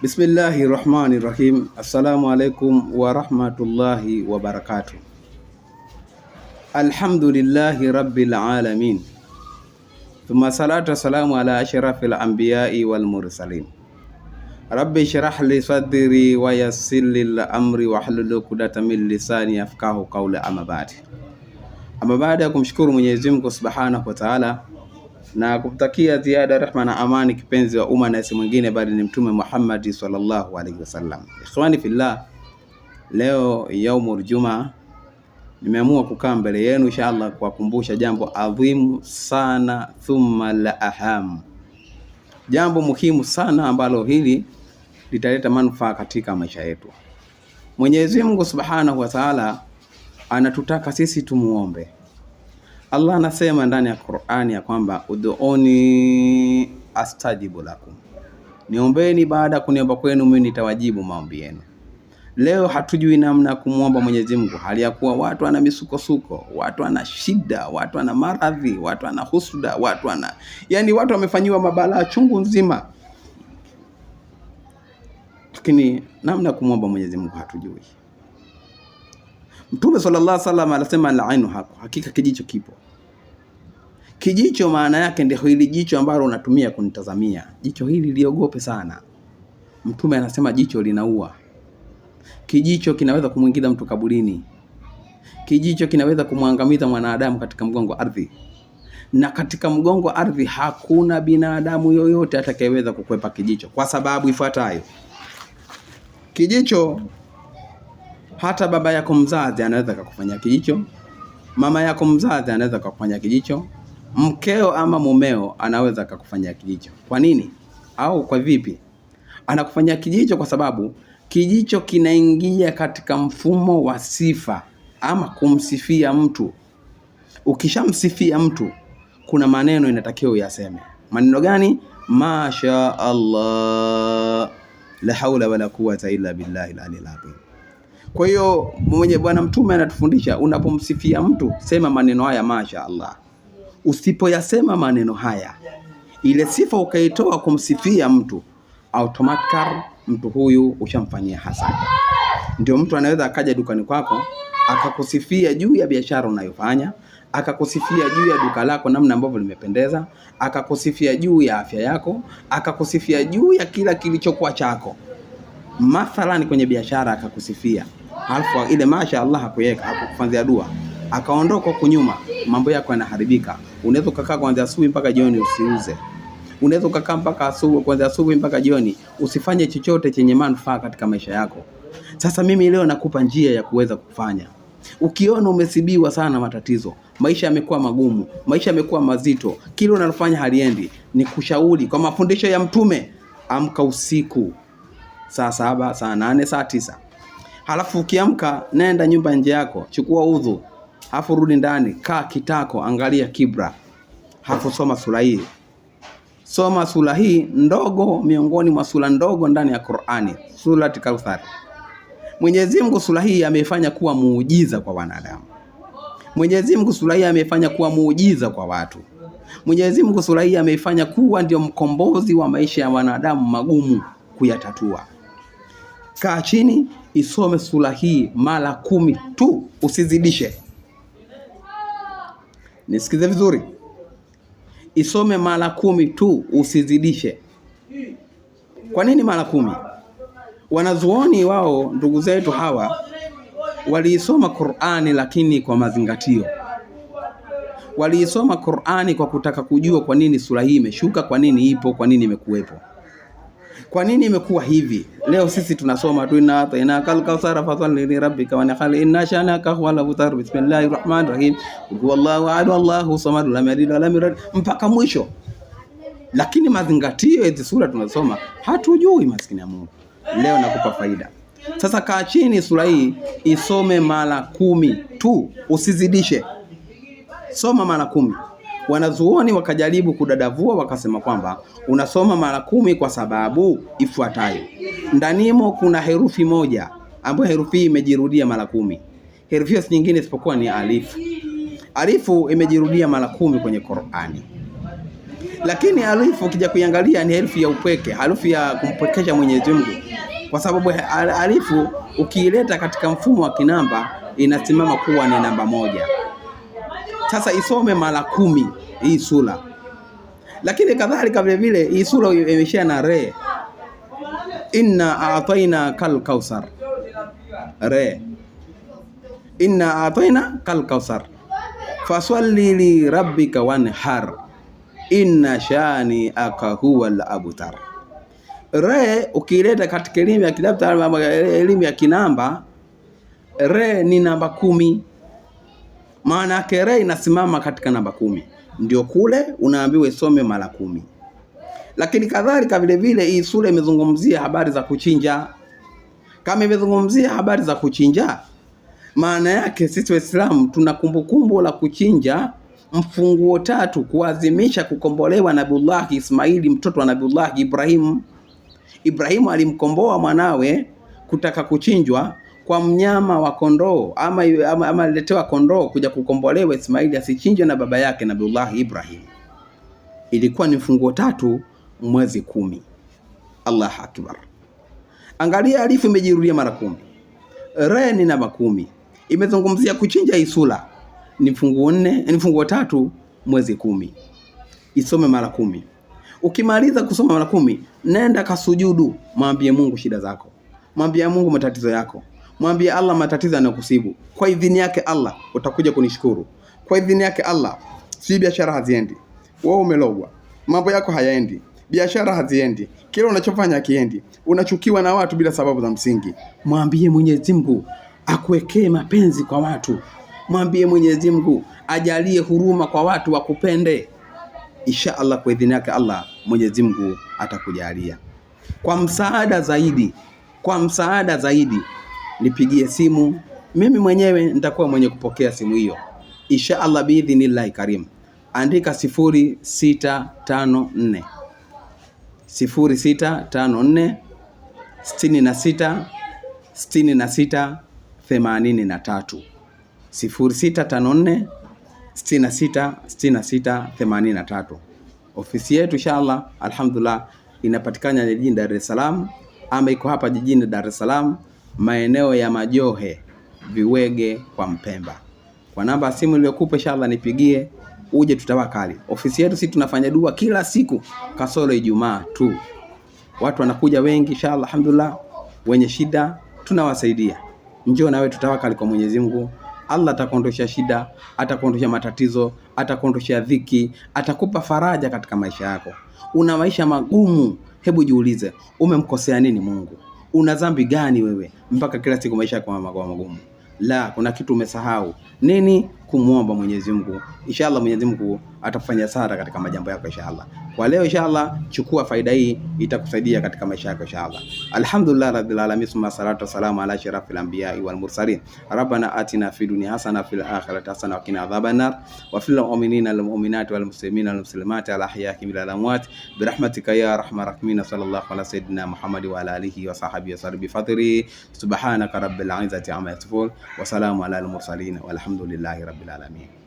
Bismillahi rahmani rahim. Assalamu alaikum warahmatullahi wabarakatuh. Alhamdulillahi rabbil alamin thumma salatu wassalamu ala ashrafil anbiyai wal mursalin. Rabbi shrah li sadri wa yassir li amri wahlul uqdatan min lisani yafqahu qawli. Amma ba'd. Ama baada ya kumshukuru Mwenyezi Mungu Subhanahu wa Ta'ala na kumtakia ziada rehma na amani kipenzi wa umma na si mwingine bali ni Mtume Muhammad sallallahu alaihi wasallam. Ikhwani fillah, leo yaumul jumaa nimeamua kukaa mbele yenu inshallah kuwakumbusha jambo adhimu sana, thumma la aham, jambo muhimu sana ambalo hili litaleta manufaa katika maisha yetu. Mwenyezi Mungu Subhanahu wa Ta'ala anatutaka sisi tumuombe. Allah anasema ndani ya Qur'ani ya kwamba ud'uni astajibu lakum, niombeni baada ya kuniomba kwenu mimi nitawajibu maombi yenu. Leo hatujui namna ya kumwomba Mwenyezi Mungu, hali ya kuwa watu wana misukosuko, watu wana shida, watu wana maradhi, watu wana husuda, watu wana yani, watu wamefanyiwa mabalaa chungu nzima, lakini namna ya kumwomba Mwenyezi Mungu hatujui. Mtume sallallahu alaihi wasallam anasema la ainu hako, hakika kijicho kipo. Kijicho maana yake ndio hili jicho ambalo unatumia kunitazamia. Jicho hili liogope sana. Mtume anasema jicho linaua. Kijicho kinaweza kumwingiza mtu kaburini. Kijicho kinaweza kumwangamiza mwanadamu katika mgongo wa ardhi, na katika mgongo wa ardhi hakuna binadamu yoyote atakayeweza kukwepa kijicho, kwa sababu ifuatayo. Kijicho, hata baba yako mzazi anaweza kukufanyia kijicho, mama yako mzazi anaweza kukufanyia kijicho, mkeo ama mumeo anaweza kukufanyia kijicho. Kwa nini au kwa vipi? Anakufanyia kijicho kwa sababu kijicho kinaingia katika mfumo wa sifa ama kumsifia mtu. Ukishamsifia mtu, kuna maneno inatakiwa uyaseme. Maneno gani? Masha Allah, la haula wala quwwata illa billahi al-aliyyil azim. Kwa hiyo mwenye Bwana Mtume anatufundisha unapomsifia mtu sema maneno haya masha Allah. Usipoyasema maneno haya, ile sifa ukaitoa kumsifia mtu, automatically mtu huyu ushamfanyia hasada. Ndio mtu anaweza akaja dukani kwako akakusifia juu ya biashara unayofanya, akakusifia juu ya duka lako namna ambavyo limependeza, akakusifia juu ya afya yako, akakusifia juu ya kila kilichokuwa chako. Mathalan kwenye biashara akakusifia, alafu ile masha Allah hakuweka, hakukufanyia dua, akaondoka huko nyuma, mambo yako yanaharibika. Unaweza ukakaa kuanzia asubuhi mpaka jioni usiuze. Unaweza ukakaa mpaka asubuhi, kuanzia asubuhi mpaka jioni usifanye chochote chenye manufaa katika maisha yako. Sasa mimi leo nakupa njia ya kuweza kufanya. Ukiona umesibiwa sana matatizo, maisha yamekuwa magumu, maisha yamekuwa mazito, kile unalofanya haliendi, ni kushauri kwa mafundisho ya Mtume, amka usiku saa 7, saa 8, saa 9. Halafu ukiamka nenda nyumba nje yako, chukua udhu, halafu rudi ndani, kaa kitako, angalia kibra, halafu soma sura hii. Soma sura hii ndogo, miongoni mwa sura ndogo ndani ya Qur'ani, Surat Kauthar. Mwenyezi Mungu sura hii ameifanya kuwa muujiza kwa wanadamu. Mwenyezi Mungu sura hii ameifanya kuwa muujiza kwa watu. Mwenyezi Mungu sura hii ameifanya kuwa ndio mkombozi wa maisha ya wanadamu magumu kuyatatua. Kaa chini isome sura hii mara 10 tu, usizidishe. Nisikize vizuri, isome mara 10 tu, usizidishe. Kwa nini mara 10? Wanazuoni wao ndugu zetu hawa waliisoma Qur'ani, lakini kwa mazingatio. Waliisoma Qur'ani kwa kutaka kujua kwa nini sura hii imeshuka, kwa nini ipo, kwa nini imekuwepo, kwa nini imekuwa hivi. Leo sisi tunasoma tu inna atainakal kauthar fasalli li rabbika wanhar inna shanaka huwal abtar bismillahir rahmanir rahim qul huwallahu ahad allahu samad lam yalid walam yulad mpaka mwisho. Lakini mazingatio hizi sura tunasoma hatujui, maskini ya Mungu. Leo nakupa faida. Sasa kaa chini, sura hii isome mara 10 tu, usizidishe. Soma mara 10. Wanazuoni wakajaribu kudadavua, wakasema kwamba unasoma mara 10 kwa sababu ifuatayo. Ndanimo kuna herufi moja ambayo herufi hii imejirudia mara 10. Herufi hiyo si nyingine isipokuwa ni alifu. Alifu imejirudia mara 10 kwenye Qur'ani. Lakini alifu ukija kuiangalia ni herufi ya upweke, harufi ya kumpwekesha Mwenyezi Mungu, kwa sababu alifu ukiileta katika mfumo wa kinamba inasimama kuwa ni namba 1. Sasa isome mara 10 hii sura. Lakini kadhalika vile vile hii sura imeishia na re. Inna a'tayna kal kausar. Re. Inna a'tayna kal kausar. Fasalli li rabbika wanhar. Inna shani aka huwal abtar. Re ukileta katika elimu ya kitabu, elimu ya kinamba, re ni namba 10. Maana yake re inasimama katika namba 10. Ndio kule unaambiwa isome mara 10. Lakini kadhalika vile vile hii sura imezungumzia habari za kuchinja. Kama imezungumzia habari za kuchinja, maana yake sisi Waislamu tuna kumbukumbu la kuchinja mfunguo 3 kuadhimisha kukombolewa Nabiullah Ismaili, mtoto wa Nabiullah Ibrahim. Ibrahimu alimkomboa mwanawe kutaka kuchinjwa kwa mnyama wa kondoo, ama aliletewa kondoo kuja kukombolewa Ismaili asichinjwe na baba yake Nabiullah Ibrahim. Ilikuwa ni mfunguo 3 mwezi 10. Allah akbar. Angalia alifu imejirudia mara 10. Re ni namba 10. Imezungumzia kuchinja isula ni mfunguo 4, ni mfunguo 3 mwezi 10. Isome mara 10. Ukimaliza kusoma mara 10, nenda kasujudu, mwambie Mungu shida zako. Mwambie Mungu matatizo yako. Mwambie Allah matatizo yanayokusibu. Kwa idhini yake Allah utakuja kunishukuru. Kwa idhini yake Allah, si biashara haziendi. Wewe umelogwa. Mambo yako hayaendi. Biashara haziendi. Kila unachofanya hakiendi. Unachukiwa na watu bila sababu za msingi. Mwambie Mwenyezi Mungu akuwekee mapenzi kwa watu. Mwambie Mwenyezi Mungu ajalie huruma kwa watu wakupende. Insha Allah, kwa idhini yake Allah, Mwenyezi Mungu atakujalia. Kwa msaada zaidi, kwa msaada zaidi nipigie simu, mimi mwenyewe nitakuwa mwenye kupokea simu hiyo. Insha Allah biidhnillahi karim. Andika 0654 0654 66 66 83. 0654 66 66 83. Ofisi yetu inshallah alhamdulillah inapatikana jijini Dar es Salaam, ama iko hapa jijini Dar es Salaam maeneo ya Majohe Viwege kwa Mpemba. Kwa namba ya simu niliyokupa inshallah nipigie uje tutawakali. Ofisi yetu sisi tunafanya dua kila siku kasoro Ijumaa tu. Watu wanakuja wengi inshallah alhamdulillah, wenye shida tunawasaidia. Njoo nawe tutawakali kwa Mwenyezi Mungu. Allah atakuondosha shida, atakuondosha matatizo, atakuondosha dhiki, atakupa faraja katika maisha yako. Una maisha magumu, hebu jiulize, umemkosea nini Mungu? Una dhambi gani wewe mpaka kila siku maisha yako magumu? La, kuna kitu umesahau. Nini? Kumuomba Mwenyezi Mungu. Inshallah Mwenyezi Mungu atakufanyia sara katika majambo yako inshallah. Kwa leo inshallah chukua faida hii, itakusaidia katika maisha yako inshallah. Alhamdulillah rabbil alamin, summa salatu wassalamu ala ashrafil anbiya wal mursalin. Rabbana atina fid dunya hasana fil akhirati hasana wa qina adhaban nar. Wa fil mu'minina wal mu'minati wal muslimina wal muslimati ala ahya'ihim ila amwat bi rahmatika ya arhamar rahimin. Sallallahu ala sayidina Muhammad wa ala alihi wa sahbihi wa sallam bi fadli. Subhanaka rabbil izzati amma yasifun wa salamun ala al mursalin walhamdulillahi rabbil alamin.